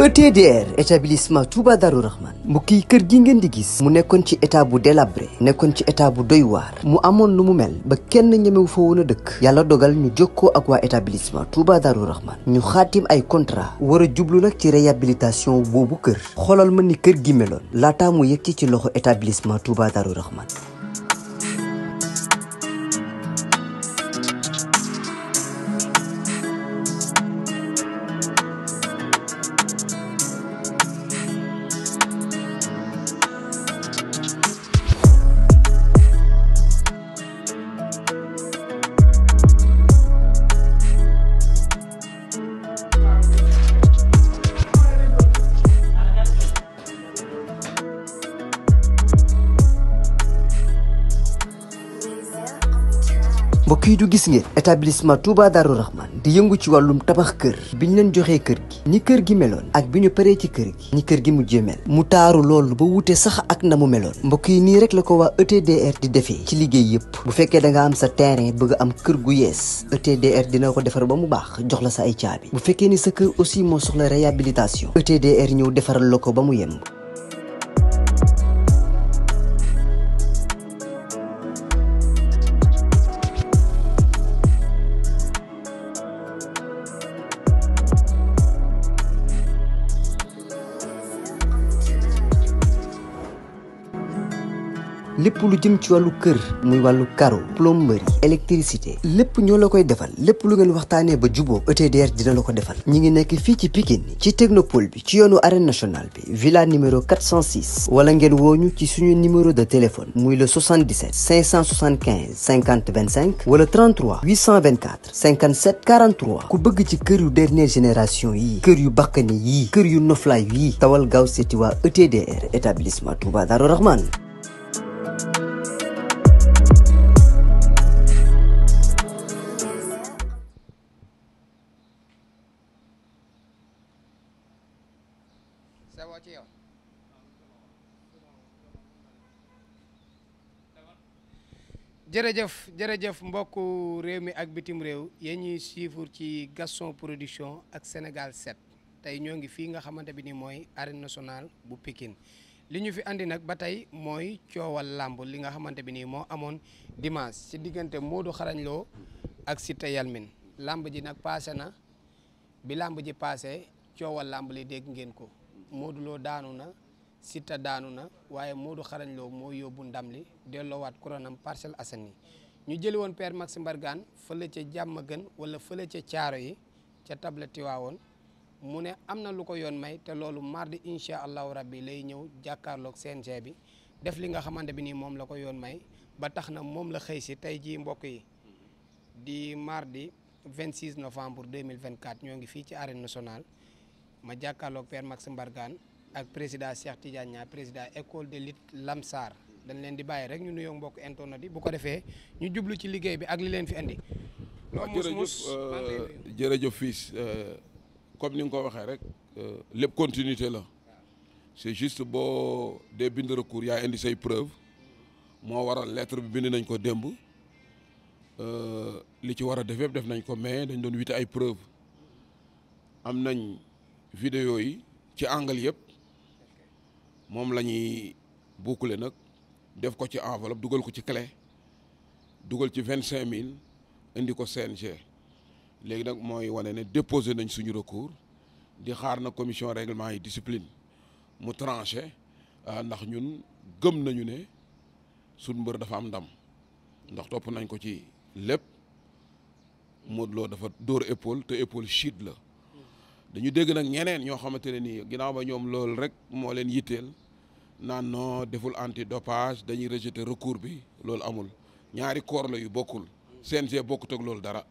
ETDR établissement Touba Darou Rahman mbokk yi kër gi ngeen di gis mu nekkoon ci état bu délabré nekkoon ci état bu doy waar mu amoon lu mu mel ba kenn ñemewu fa woon a dëkk yàlla dogal ñu jokkoo ak waa établissement Touba Darou Rahman ñu xaatim ay contrat war a jublu nag ci réhabilitation boobu kër xoolal ma ni kër gi meloon laataa mu yegg ci loxo établissement Touba Darou Rahman. mbokk yi du gis ngeen établissement Touba Darou Rahman di yëngu ci wàllum tabax kër bi ñu leen joxee kër gi ni kër gi meloon ak bi ñu paree ci kër gi ni kër gi mujjee mel mu taaru loolu ba wute sax ak na mu meloon mbokk yi nii rek la ko waa ETDR di defee ci liggéey yëpp bu fekkee da nga am sa terrain bëgg am kër gu yees ETDR dina ko defar ba mu baax jox la sa ay caabi bu fekkee ni sa kër aussi moo soxla réhabilitation ETDR ñëw defaral la ko ba mu yemb. lépp lu jëm ci wàllu kër muy wàllu carreau plomberie électricité lépp ñoo la koy defal lépp lu ngeen waxtaanee ba juboo ETDR dina la ko defal ñi ngi nekk fii ci Pikine ci technopole bi ci yoonu arène nationale bi villa numéro 406 wala ngeen wooñu ci suñu numéro de téléphone muy le 77 575 50 25 wala 33 824 57 43 ku bëgg ci kër yu dernière génération yi kër yu bakkani yi kër yu noflaay yi tawal gaaw seeti waa ETDR établissement Touba Darou Rahman. jërëjëf mbokku réew mi ak bitim réew yéen ñuy suivre ci Gaston Production ak Sénégal 7 tey ñoo ngi fii nga xamante bi ni mooy arène nationale bu Pikine li ñu fi andi nag ba tey mooy coowal làmb li nga xamante bi nii moo amoon dimanche ci diggante Modou Xarañ Lo ak Siteu Yalmin làmb ji nag passé na bi làmb ji passé coowal làmb li dégg ngeen ko Modou Lo daanu na Siteu daanu na waaye Modou Xarañ Lo moo yóbbu ndam li delloowaat couronam Parcelles Assainies ñu jëli woon Père Max Mbargane fële ca Diamaguène wala fële ca Thiaro yi ca table Tiwaawoon mu ne am na lu ko yoon may te loolu mardi incha allahu rabbi lay ñëw jàkkaarloog CNG bi def li nga xamante bi nii moom la ko yoon may ba tax na moom la xëy si tey jii mbokk yi di mardi 26 novembre 2024 ñoo ngi fii ci arène nationale ma jàkkaarloog Père Max Mbargane ak président Cheikh Tidiane Niang président école de lutte Lamsar dañ leen di bàyyi rek ñu nuyoo mbokk internet yi bu ko defee ñu jublu ci liggéey bi ak li leen fi andi. waaw jërëjëf fils comme ni nga ko waxee rek lépp continuité la c'est juste boo dee bind recours yaa indi say preuve moo waral lettre bi bind nañ ko démb li ci war a def yëpp def nañ ko mais dañ doon wite ay preuve am nañ vidéo yi ci angle yëpp moom la ñuy boucler nag def ko ci enveloppe dugal ko ci clé dugal ci 25000 indi ko CNG léegi nag mooy wane ne déposé nañ suñu recours di xaar na commission règlement yi discipline mu tranché ndax ñun gëm nañu ne suñ mbër dafa am ndam ndax topp nañ ko ci lépp Modou Lo dafa dóor épaule te épaule chute la dañu dégg nag ñeneen ñoo xamante ne nii ginnaaw ba ñoom loolu rek moo leen yitteel naan non deful antidopage dañuy rejeter recours bi loolu amul ñaari corps la yu bokkul CNG bokkut ak loolu dara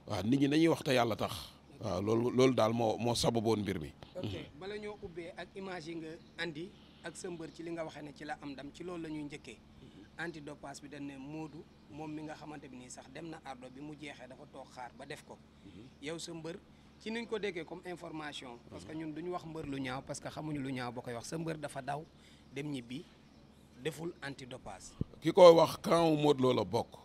waaw nit ñi dañuy wax te yàlla tax waaw loolu daal moo sababoon mbir mi. ok bala ñoo ubbee ak image yi nga andi ak sa mbër ci li nga waxee ne ci la am ndam ci loolu la ñuy njëkkee antidopage bi dañ ne Modou moom mi nga xamante bi nii sax dem na ardo bi mu jeexee dafa toog xaar ba def ko yow sa mbër ci niñ ko déggee comme information parce que ñun duñu wax mbër lu ñaaw parce que xamuñu lu ñaaw boo koy wax sa mbër dafa daw dem ñibbi deful antidopage. ki koy wax camp Modou Lo la bokk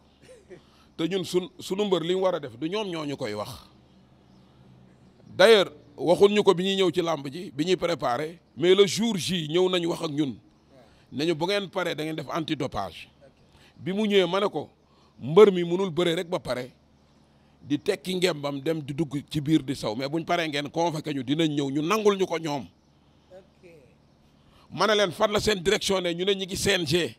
te ñun sunu mbër li mu war a def du ñoom ñoo ñu koy wax d'ailleurs waxuñ ñu ko bi ñuy ñëw ci làmb ji bi ñuy préparé mais le jour J ñëw nañ wax ak ñun nañu bu ngeen paree da ngeen def antidopage bi mu ñëwee ma ne ko mbër mi mënul bëre rek ba pare di tekki ngembam dem di dugg ci biir di saw mais buñ paree ngeen convoqué ñu dinañ ñëw ñu nangul ñu ko ñoom ma ne leen fan la seen direction ne ñu ne ñi ngi CNG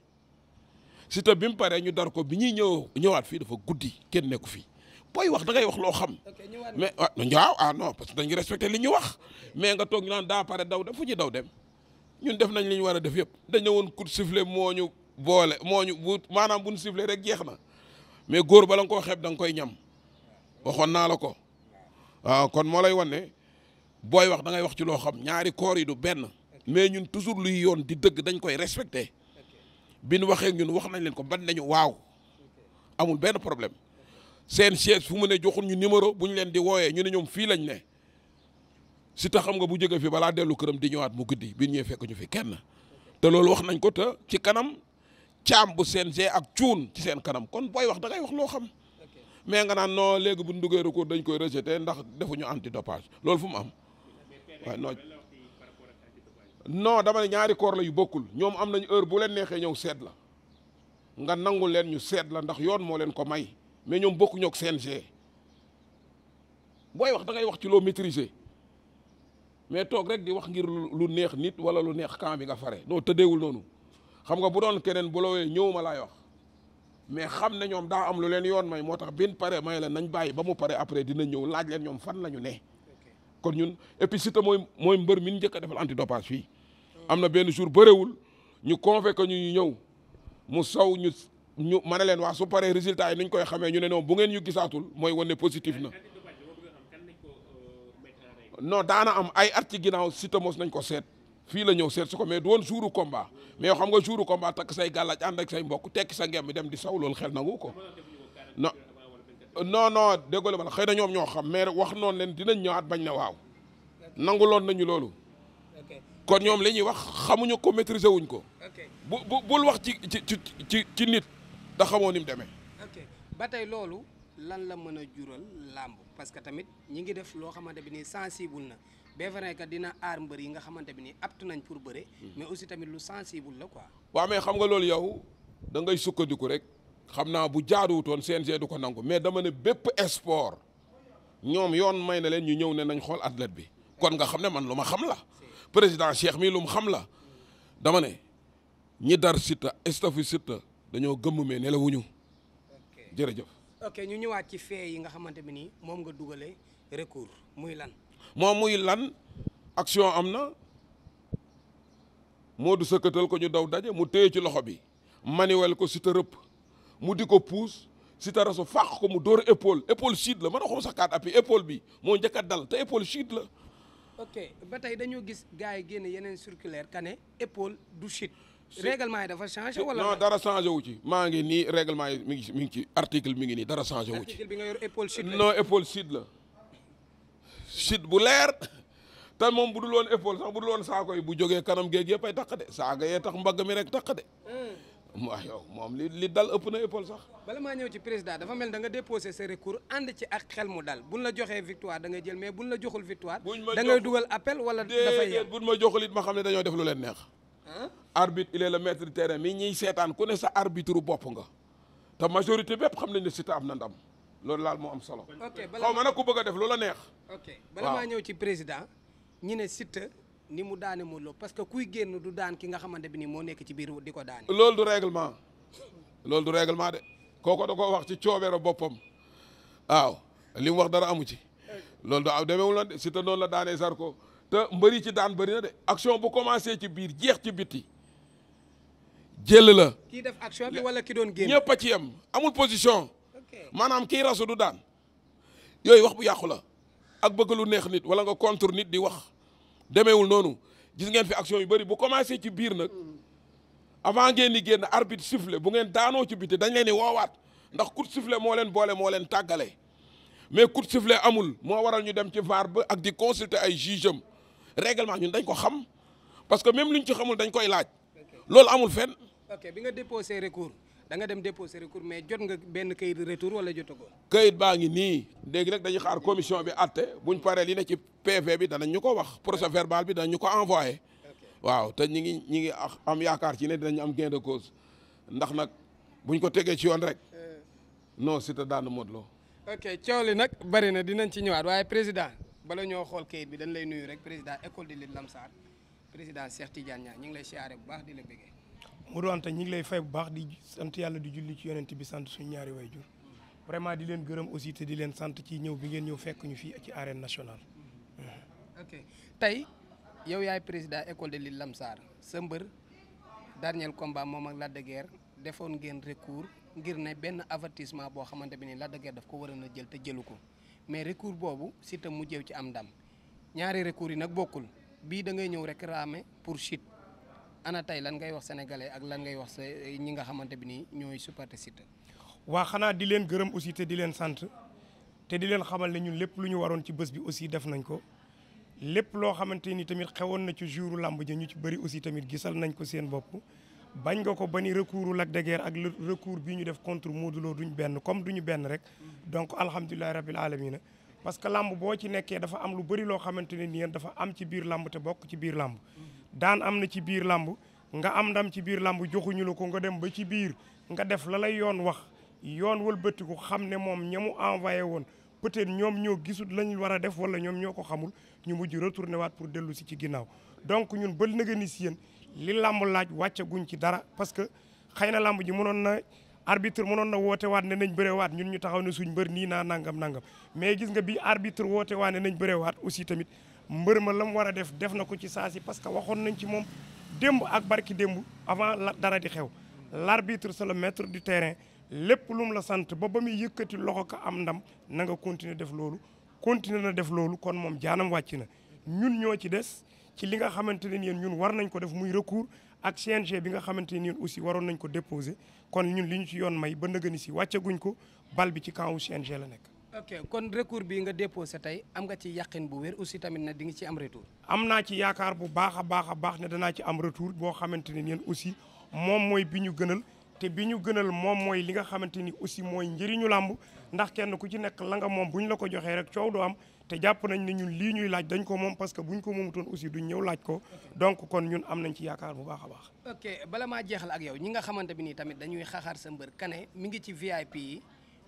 Siteu bi mu paree ñu dar ko bi ñuy ñëwaat fii dafa guddi kenn nekku fii booy wax da ngay wax loo xam mais waaw non parce que dañu respecté li ñu wax mais nga toog ñu naan daa pare daw dem fu ñu daw dem ñun def nañ li ñu war a def yëpp dañ ne woon coup de sifflet moo ñu boole maanaam bu ñu sifflet rek jeex na mais góor bala nga koo xeeb da nga koy ñam waxoon naa la ko waaw kon moo lay wan ne booy wax da ngay wax ci loo xam ñaari koor yi du benn mais ñun toujours luy yoon di dëgg dañ koy respecté bi ñu waxee ñun wax nañ leen ko ban nañu waaw amul benn problème seen siège fu mu ne joxul ñu numéro bu ñu leen di wooyee ñu ne ñoom fii lañ ne Siteu xam nga bu jógee fi balaa dellu këram di ñëwaat mu guddi bi ñëwee fekk ñu fi kenn te loolu wax nañ ko te ci kanam caam bu CNG ak cuun ci seen kanam kon booy wax da ngay wax loo xam mais nga naan non léegi bu ñu duggee recours dañ koy rejeté ndax defuñu antidopage loolu fu mu am waaye non dama ne ñaari koor la yu bokkul ñoom am nañ heure bu leen neexee ñëw seet la nga nangu leen ñu seet la ndax yoon moo leen ko may mais ñoom bokkuñu ak CNG booy wax da ngay wax ci loo maîtriser mais toog rek di wax ngir lu neex nit wala lu neex camp bi nga fare noo tëddeewul noonu xam nga bu doon keneen bu la wooyee ñëw ma laay wax mais xam ne ñoom daa am lu leen yoon may moo tax bin pare may la nañ bàyyi ba mu pare après dina ñëw laaj leen ñoom fan la ñu ne kon ñun et puis Siteu mooy mbër mi ñu njëkk a defal antidopage fii am na benn jour bëréwul ñu convoqué ñu ñëw mu saw ñu ma ne leen waa su paree résultat yi ni ñu koy xamee ñu ne non bu ngeen ñu gisaatul mooy wane positif na non daana am ay at ci ginnaaw Siteu mos nañ ko seet fii la ñëw seet su ko mais du woon jouru combat mais yow xam nga jouru combat takk say gàllaaj ànd ak say mbokk tekki sa ngem bi dem di saw loolu xel nangu ko non déggoo ma la xëy na ñoom ñoo xam mais wax noonu leen dinañ ñëwaat bañ na waaw nanguloon nañu loolu kon ñoom li ñuy wax xamuñu ko maîtriser wuñ ko bul wax ci nit da xamoo ni mu demee ba tey loolu lan la mën a jural làmb parce que tamit ñi ngi def loo xamante bi nii sensible na bien vrai que dina aar mbër yi nga xamante bi nii apte nañ pour bëre mais aussi tamit lu sensible la quoi waaw mais xam nga loolu yow da ngay sukkandiku rek xam naa bu jaaduwutoon CNG du ko nangu mais dama ne bépp sport ñoom yoon may na leen ñu ñëw ne nañ xool athlète bi kon nga xam ne man lu ma xam la président Cheikh mi lu mu xam la dama ne ñi dar Siteu staffu Siteu dañoo gëmm mais nelawuñu jërëjëf ok ñu ñëwaat ci fee yi nga xamante bi nii moom nga dugalee recours muy lan moom muy lan action am na moo du sëkkatal ko ñu daw daje mu téye ci loxo bi manuel ko Siteu rëpp mu di ko puus Siteu raso fàq ko mu dóor épaule chute la man a xam sax kaat appi épaule bi moo njëkk a dal te épaule chute la ok ba tey dañoo gis gars yi génn yeneen circulaire ka ne épaule du chute règlement yi dafa changé wala non dara changé wu ci maa ngi nii règlement yi mi ngi ci article mi ngi nii dara changé wu ci article bi nga yor épaule chute la non épaule chute la chute bu leer te moom bu dul woon épaule sax bu dul woon saako yi bu jógee kanam géej yëpp ay taq de saaga yee tax mbagg mi rek taq de waaw yow moom li dal ëpp na épaule sax bala maa ñëw ci président dafa mel da nga déposé sa recours ànd ci ak xel mu dal buñ la joxee victoire da ngay jël mais buñ la joxul victoire da ngay dugal appel wala dafay yem buñ ma joxul it ma xam ne dañoo def lu leen neex arbitre il est le maître du terrain mi ñiy seetaan ku ne sa arbitre bopp nga te majorité bépp xam nañ ne Siteu am na ndam loolu laal moo am solo xaw ma nag ku bëgg a def lu la neex bala maa ñëw ci président ñi ne Siteu ni mu daane Modou Lo parce que kuy génn du daan ki nga xamante bi nii moo nekk ci biir di ko daane loolu du règlement de kooko da ko wax ci coobeero boppam waaw li mu wax dara amu ci loolu du demeewul na de Siteu noonu la daanee Zarko te mbëri ci daan bëri na de action bu commencé ci biir jeex ci bitti jël la kii def action bi wala ki doon génn ñëpp a ci yem amul position maanaam kii rasu du daan yooyu wax bu yàqu la ak bëgg lu neex nit wala nga contre nit di wax demeewul noonu gis ngeen fi action yu bëri bu commencé ci biir nag avant ngeen di génn arbitre sifflé bu ngeen daanoo ci biti dañ leen di woowaat ndax coup de sifflet moo leen boole moo leen tàggale mais coup de sifflet amul moo waral ñu dem ci VAR ba ak di consulter ay juge am règlement ñun dañ ko xam parce que même luñ ci xamul dañ koy laaj loolu amul fenn. ok bi nga déposé recours da nga dem déposer recours mais jot nga benn kayit retour wala jotagoo. kayit baa ngi nii léegi nag dañuy xaar commission bi àtte buñ paree li ne ci PV bi danañ ñu ko wax procès verbal bi danañ ñu ko envoyé. waaw te ñi ngi am yaakaar ci ne dinañ am gain de cause ndax nag buñ ko tegee ci yoon rek non Siteu daan Modou Lo. ok coow li nag bari na dinañ ci ñëwaat waaye président bala ñoo xool kayit bi dañ lay nuyu rek président école de lutte Lamsar président Cheikh Tidiane Niang ñu ngi lay siyaare bu baax di la bëggee. mu doon te ñu ngi lay fay bu baax di sant yàlla di julli ci yonent bi sant suñu ñaari waajur vraiment di leen gërëm aussi te di leen sant ci ñëw bi ngeen ñëw fekk ñu fii ci arène nationale. ok tey yow yaay président école de lutte Lamsar sa mbër dernier combat moom ak Lac de Guiers defoon ngeen recours ngir ne benn avertissement boo xamante bi ni Lac de Guiers daf ko waroon a jël te jëlu ko mais recours boobu Siteu mu jëw ci am ndam ñaari recours yi nag bokkul bii da ngay ñëw rek raame pour chute ana tey lan ngay wax sénégalais ak lan ngay wax sa ñi nga xamante bi ni ñooy supporter Siteu. waa xanaa di leen gërëm aussi te di leen sant te di leen xamal ne ñun lépp lu ñu waroon ci bés bi aussi def nañ ko lépp loo xamante ni tamit xewoon na ci jouru làmb ja ñu ci bëri aussi tamit gisal nañ ko seen bopp bañ nga ko ba ni recours Lac de Guiers ak recours bi ñu def contre Modou Lo duñ benn comme duñu benn rek donc alhamdulilahi rabbil alamina parce que làmb boo ci nekkee dafa am lu bëri loo xamante ne nii dafa am ci biir làmb te bokk ci biir làmb daan am na ci biir làmb nga am ndam ci biir làmb joxuñu la ko nga dem ba ci biir nga def la lay yoon wax yoon wëlbatiku xam ne moom ñamu envoyé woon peut-être ñoom ñoo gisut lañ war a def wala ñoom ñoo ko xamul ñu mujj retourné waat pour dellu si ci ginnaaw donc ñun ba nga ni si yéen li làmb laaj wàccaguñ ci dara parce que xëy na làmb ji mënoon na arbitre mënoon na woote waat ne nañ bëre waat ñun ñu taxaw ne suñ mbër nii naa nangam mais gis nga bi arbitre woote waat ne nañ bëre waat aussi tamit mbër ma la mu war a def na ko ci saa si parce que waxoon nañ ci moom démb ak barki démb avant la dara di xew l'arbitre c'est le maître du terrain lépp lu mu la sant ba muy yëkkati loxo ka am ndam na nga continuer def loolu continuer na def loolu kon moom jaanam wàcc na ñun ñoo ci des ci li nga xamante ne yéen ñun war nañ ko def muy recours ak CNG bi nga xamante ne yéen aussi waroon nañ ko déposer kon ñun li ñu ci yoon may ba nëgëni si wàccaguñ ko bal bi ci camp wu CNG la nekk. ok kon recours bi nga déposé tey am nga ci yàqin bu wér aussi tamit na di nga ci am retour. am naa ci yaakaar bu baax a baax ne danaa ci am retour boo xamante ne yéen aussi moom mooy bi ñu gënal. te bi ñu gënal moom mooy li nga xamante ni aussi mooy njëriñu làmb ndax kenn ku ci nekk la nga moom bu ñu la ko joxee rek coow doo am te jàpp nañ ne ñun lii ñuy laaj dañ ko moom parce que bu ñu ko moomutoon aussi duñ ñëw laaj ko donc kon ñun am nañ ci yaakaar bu baax a baax. ok bala maa jeexal ak yow ñi nga xamante bi nii tamit dañuy xaxaar sa mbër Kane mi ngi ci VIP yi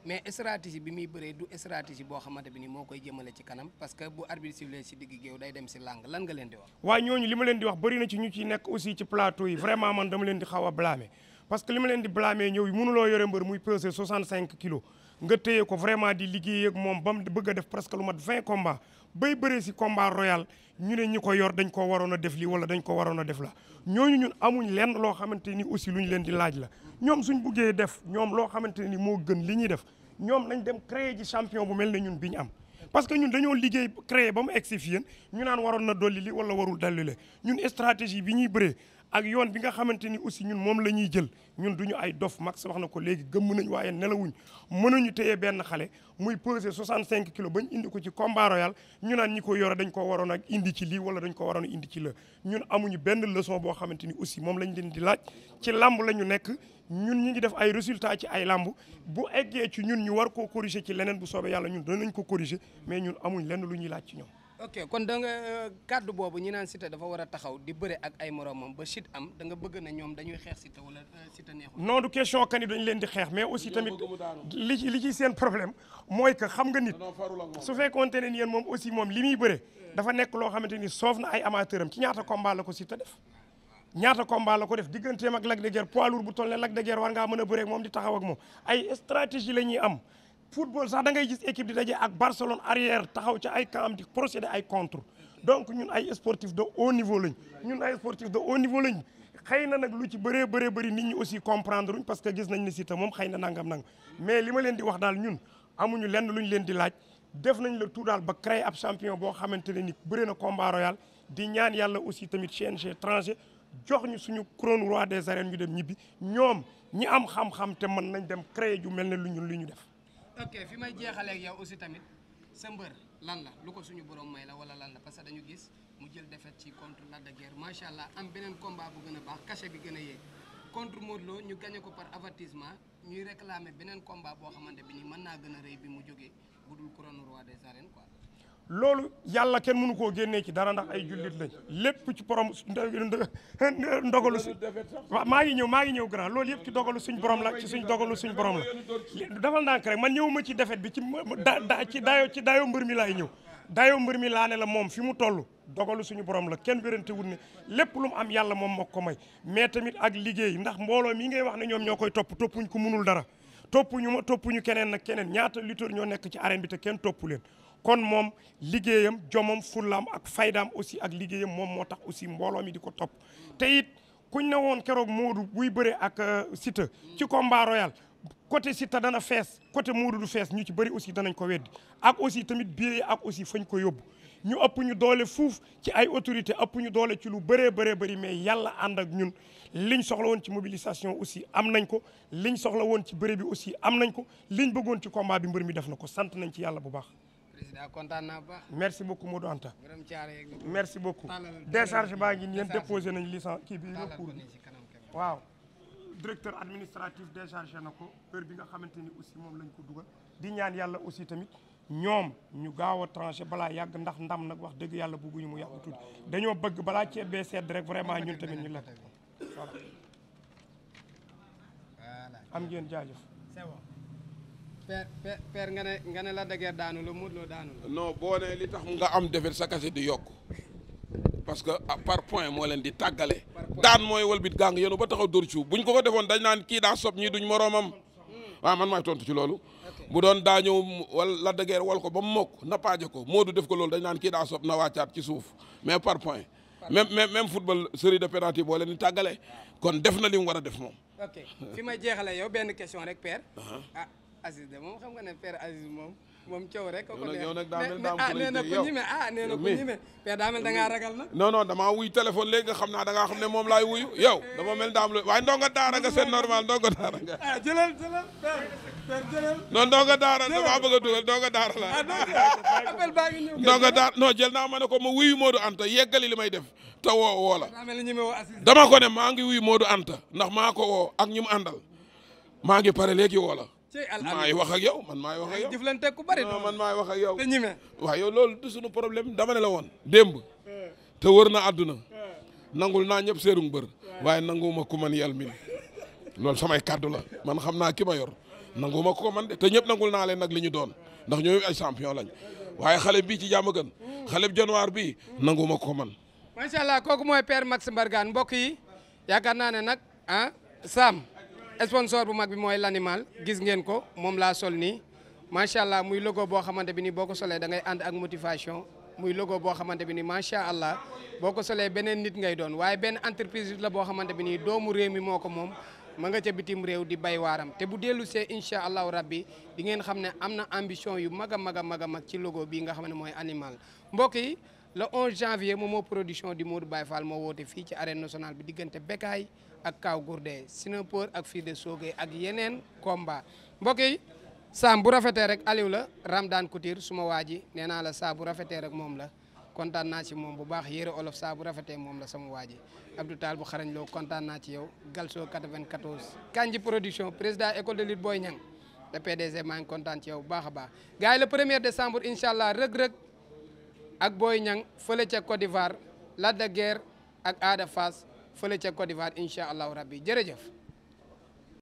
mais stratégie bi muy bëree du stratégie boo xamante bi nii moo koy jëmale ci kanam parce que bu arbitre sifflé si digg géew day dem si làng lan nga leen di wax. waaw ñooñu li ma leen di wax bëri na ci ñu ci nekk aussi ci plateau yi vraiment man dama leen di xaw a blâmer parce que li ma leen di blâmer ñëw mënuloo yore mbër muy peser 65 kilos nga téye ko vraiment di liggéey ak moom ba mu bëgg a def presque lu mat 20 combats bay bëree si combat royal ñu ne ñi ko yor dañ ko waroon a def lii wala dañ ko waroon a def la ñooñu ñun amuñ lenn loo xamante ni aussi lu ñu leen di laaj la ñoom suñ buggee def ñoom loo xamante ni moo gën li ñuy def ñoom nañ dem créer ji champion bu mel ne ñun bi ñu am parce que ñun dañoo liggéey créer ba mu egsi fi yéen ñu naan waroon na dolli li wala warul dolli le ñun stratégie bi ñuy bëree ak yoon bi nga xamante ni aussi ñun moom la ñuy jël ñun duñu ay dof max wax na ko léegi gëmm nañ waaye nelawuñ mënuñu téye benn xale muy peser 65 kilos bañ indi ko ci combat royal ñu naan ñi ko yore dañ ko waroon a indi ci lii wala dañ ko waroon a indi ci la ñun amuñu benn leçon boo xamante ni aussi moom lañ leen di laaj ci làmb la ñu nekk ñun ñi ngi def ay résultats ci ay làmb bu eggee ci ñun ñu war koo corriger ci leneen bu soobee yàlla ñun danañ ko corriger mais ñun amuñ lenn lu ñuy laaj ci ñoom. ok kon da nga kàddu boobu ñi naan Siteu dafa war a taxaw di bëre ak ay moromam ba chute am da nga bëgg na ñoom dañuy xeex Siteu wala Siteu neexul. non du question que ni dañ leen di xeex mais aussi tamit li ci seen problème mooy que xam nga nit su fekkoonte ne yéen moom aussi moom li muy bëre dafa nekk loo xamante ni soof na ay amateur am ci ñaata combat la ko Siteu def. ñaata combat la ko def digganteem ak Lac de Guiers poids lourd bu toll ne Lac de Guiers war ngaa mën a bëre ak moom di taxaw ak moom ay stratégie la ñuy am. football sax da ngay gis équipe di daje ak Barcelone arrière taxaw ci ay camp di procéder ay contre donc ñun ay sportif de haut niveau lañ xëy na nag lu ci bëree bëri nit ñi aussi comprendre uñ parce que gis nañ ne Siteu moom xëy na nangam mais li ma leen di wax daal ñun amuñu lenn lu ñu leen di laaj def nañ le tout daal ba créer ab champion boo xamante ne ni bëri na combat royal di ñaan yàlla aussi tamit CNG étranger jox ñu suñu couronne roi des arènes ñu dem ñibbi ñoom ñi am xam-xam te mën nañ dem créer ju mel ne lu ñu def. ok fi may jeexalee ak yow aussi tamit sa mbër lan la lu ko suñu borom may la wala lan la parce que dañu gis mu jël défaite ci contre Lac de Guiers macha allah am beneen combat bu gën a baax cachet bi gën a yéeg contre Modou Lo ñu gagné ko par avertissement ñuy réclamer beneen combat boo xamante bi nii mën naa gën a rëy bi mu jógee bu dul couronne roi des arènes quoi. loolu yàlla kenn mënu koo génnee ci dara ndax ay jullit lañ lépp ci borom ndogalu su waaw maa ngi ñëw grand loolu yëpp ci dogalu suñ borom la ci suñ dogalu suñ borom la dafal ndànk rek man ñëwuma ci defet bi ci dayo mbër mi laay ñëw dayo mbër mi laa ne la moom fi mu toll dogalu suñu borom la kenn wérante wut ne lépp lu mu am yàlla moom moo ko may mais tamit ak liggéey ndax mbooloo mi ngay wax ne ñoom ñoo koy toppuñ ko munul dara toppuñu keneen nag keneen ñaata lutteur ñoo nekk ci arène bi te kenn toppu leen kon moom liggéeyam jomam fullaam ak faydaam aussi ak liggéeyam moom moo tax aussi mbooloo mi di ko topp te it kuñ ne woon keroog Modou buy bëre ak Siteu ci combat royal côté Siteu dana fees côté Modou du fees ñu ci bëri aussi danañ ko weddi ak aussi tamit biir ak aussi fañ ko yóbbu ñu ëpp ñu doole fuuf ci ay autorité ëpp ñu doole ci lu bëree bëri mais yàlla ànd ak ñun liñ soxla woon ci mobilisation aussi am nañ ko liñ soxla woon ci bëre bi aussi am nañ ko liñ bëggoon ci combat bi mbër mi def na ko sant nañ ci yàlla bu baax. président kontaan naa bu baax. merci beaucoup Modou Anta. merci beaucoup. décharge baa ngi ñeen déposé nañ licence kii bi recours bi waaw. directeur administratif déchargé na ko heure bi nga xamante ni aussi moom lañ ko dugal di ñaan yàlla aussi tamit ñoom ñu gaaw a tranché balaa yàgg ndax ndam nag wax dëgg yàlla bëgguñu mu yàgg tuuti dañoo bëgg balaa ceeb bee sedd rek vraiment ñun tamit ñu lekk voilà. am ngeen jaajëf. père nga ne la dëgër daanu la Modou Lo daanu la. non boo ne li tax nga am defet sa kase di yokk parce que par point moo leen di tàggale daan mooy walbit gang yéenu ba taxaw dóor ci buñ ko defoon dañ naan kii daa sob ñii duñ moroomam waaw man maay tontu ci loolu bu doon daa ñëw wala la dëgër wal ko ba mu mokk nappaaje ko Modou def ko loolu dañ naan kii daa sob na wàccaat ci suuf mais par point même football série de penalty boo leen di tàggale kon def na li mu war a def moom. ok fi may jeexale yow benn question rek père. Aziz de moom xam nga ne père Aziz moom coow rek. ko neex yow nag daa mel nee na ku ñime nee na ku ñime père daa mel da ngaa ragal na. non damaa wuy téléphone léegi nga xam naa da ngaa xam ne moom laay wuyu yow dama mel daam waaye ndongo daara nga c'est normal ndongo daara nga. jëlal père jëlal. non ndongo daara damaa bëgg a dugal ndongo daara la. appel baa ngi ñëw. ndongo daara non jël naa ma ne ko ma wuyu Modou Anta yeggali li may def te woo la. daa mel ni ñime woo Aziz. dama ko ne maa ngi wuyu Modou Anta ndax maa ko woo ak ñi mu àndal maa ngi pare léegi woo la. maay wax ak yow man maay wax ak yow jëflante ku bari non man maay wax ak yow te ñime waaw yow loolu du suñu problème dama ne la woon démb te wër na àdduna nangul naa ñëpp seerum bër waaye nanguma ku man yàlla min loolu samay kàddu la man xam naa ki ma yor nanguma ko man de te ñëpp nangul naa leen nag li ñu doon ndax ñooy ay champion lañ waaye xale bii ci jàmm gën xale bi januar bii nanguma ko man macha allah kooku mooy père Max Mbargane mbokk yi yaakaar naa ne nag Sam sponsor bu mag bi mooy l'animal gis ngeen ko moom laa sol nii macha allah muy logo boo xamante bi ni boo ko solee da ngay ànd ak motivation muy logo boo xamante bi ni macha allah boo ko solee beneen nit ngay doon waaye benn entreprise la boo xamante bi ni doomu réew mi moo ko moom ma nga ca bitim réew di bay waaram te bu dellu see incha allahu rabbi di ngeen xam ne am na ambition yu mag a mag a mag a mag ci logo bii nga xam ne mooy animal mbokk yi le 11 janvier Momo production di Modou Baye Fall moo woote fii ci arène nationale bi diggante Bécaye ak Kaw Gourdin Sinapeur ak Fils de Sogé ak yeneen combat mbokk yi Sam bu rafetee rek Aliou la Ramdan Couture suma waa ji nee naa la saa bu rafetee rek moom la kontaan naa ci moom bu baax yére olof saa bu rafetee moom la sama waa ji Abdou Tall bu xarañ loo kontaan naa ci yow Galso 94 Kanji production président école de lutte Boy Niang le PDG maa ngi kontaan ci yow bu baax a baax gars yi le 1er décembre incha allah rëg-rëg ak Boy Niang fële ca Côte d'Ivoire Lac de Guiers ak Ada Fass fële ca Côte d'Ivoire incha allahu rabbi jërëjëf.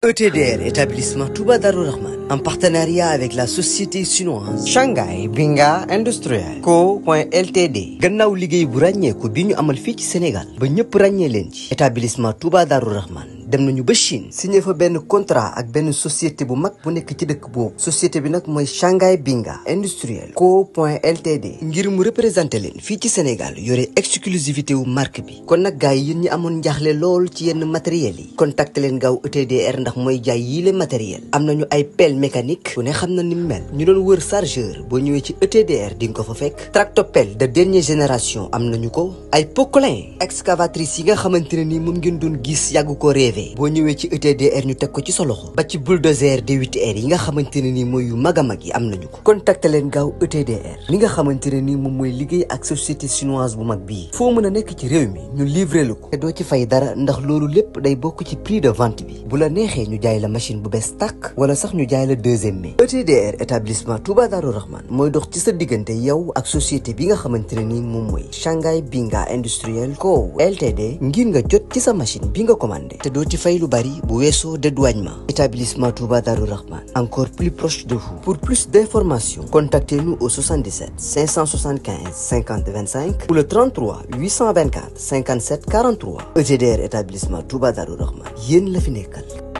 ETDR, établissement Touba Darou Rahman, en partenariat avec la société chinoise Shanghai Binga Industrial Co.Ltd. gannaaw liggéey bu ràññeeku bi ñu amal fii ci Sénégal ba ñëpp ràññee leen ci établissement Touba Darou Rahman dem nañu ba Chine signé fa benn contrat ak benn société bu mag bu nekk ci dëkk boobu société bi nag mooy Shanghai Binga Industrial Co.Ltd. ngir mu représenté leen fii ci Sénégal yore exclusivité wu marque bi kon nag gars yi yéen ñi amoon njaaxle lool ci yenn matériels yi contacté leen gaaw ETDR ndax mooy jaay yii le matériel am nañu ay pelle mécanique ku ne xam na ni mu mel ñu doon wër chargeur boo ñëwee ci ETDR di nga ko fa fekk tractopelle de dernière génération am nañu ko ay poquelin excavatrice yi nga xamante ne ni moom ngeen doon gis yàgg ko rêvé defee boo ñëwee ci ETDR ñu teg ko ci sa loxo ba ci bulldozer D8R yi nga xamante ne nii mooy yu mag a mag yi am nañu ko contacté leen gaaw ETDR li nga xamante ne nii moom mooy liggéey ak société chinoise bu mag bii foo mën a nekk ci réew mi ñu livré lu ko te doo ci fay dara ndax loolu lépp day bokk ci prix de vente bi bu la neexee ñu jaay la machine bu bees tàkk wala sax ñu jaay la deuxième main. ETDR établissement Touba Darou Rahman mooy dox ci sa diggante yow ak société bi nga xamante ne nii moom mooy Shanghai Binga Industriel Co Ltd ngir nga jot ci sa machine bi nga commandé te doo ci fay lu bari bu weesoo dédouanement. Établissement Touba Darou Rahman encore plus proche de vous. Pour plus d'informations, contactez-nous au 77 575 50 25 ou le 33 824 57 43. ETDR établissement Touba Darou Rahman yéen la fi nekkal.